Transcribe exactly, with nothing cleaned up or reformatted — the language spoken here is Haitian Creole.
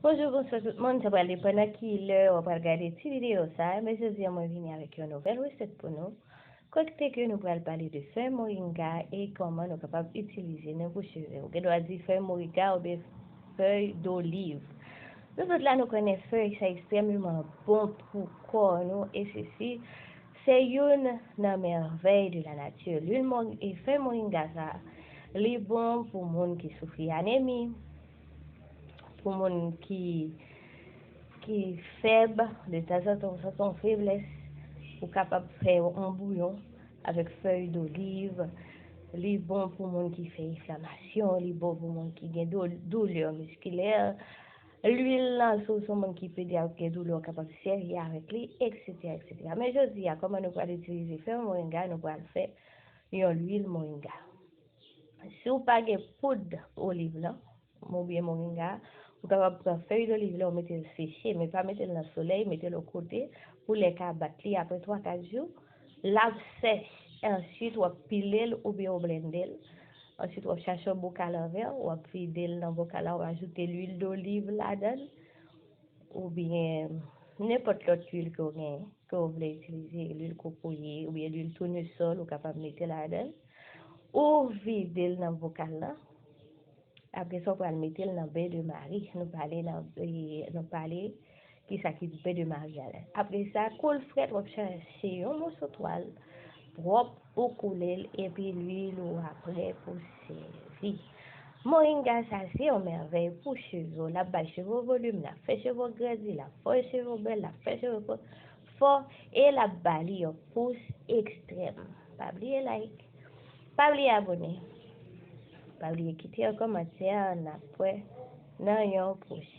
Bonjou, bonswa tout moun. Sa pral depann nan ki lè w pral gade ti videyo sa a, men jodi a mwen vini avèk yon nouvèl resèt pou nou. Kote ke nou pral pale de fèy moringa e kòman nou kapab itilize nou pou cheve. Ou gen dwa di fèy moringa oubyen fèy doliv. Nou tout la nou konnen fèy sa ekstrèmeman bon pou kò nou e sesi se youn nan mèvèy de la nati. Lwil mori- e fèy moringa sa, li bon pou moun ki soufri anemi, pou moun ki ki fèb, de tanzantan ou santi yon feblès, ou kapab fè yon bouyon avèk fèy doliv. Li bon pou moun ki fè enflamasyon, li bon pou moun ki gen dou- doulè miskilè. Lwil lan, si w se yon moun ki pedi ak gen doulè, ou kapab sèvi avèk li, etsetera, etsetera. Men jodi a, kòman nou pral itilize fèy moringa, nou pral fè yon lwil moringa. Si w pa gen poud oliv lan, oubyen moringa, ou kapab pran fèy doliv lan, ou mete l seche, men pa mete l nan solèy, mete l yon kote pou lè ka bat li apre twa kat jou, l ap sèch. Answit, w ap pile l oubyen w blende l. Answit, w ap chache yon bokal an vè, w ap vide l nan bokal la, w ajoute lwil doliv ladan l, oubyen nenpòt lòt lwil ke w genyen, ke w vle itilize, lwil kokoye oubyen lwil tounesòl, ou kapab mete ladan l. Ou vide l nan bokal lan. Apre sa, w pral mete l nan ben de mari. Nou pale nan, e, nou pale kisa ki ben de mari a la. Apre sa, kou l frèt, w ap chache yon moso twal pwòp, ou koule l, epi lwil ou a prè pou sèvi. Moringa sa se yon mèvèy pou cheve w. L ap bay cheve w volim, l ap fè cheve w grandi, l ap fè cheve w bèl, l ap fè cheve w fò, e l ap ba li yon pous ekstrèm. Pa bliye like, pa bliye abone, pa bliye kite yon kòmantè, n ap wè nan yon pwochen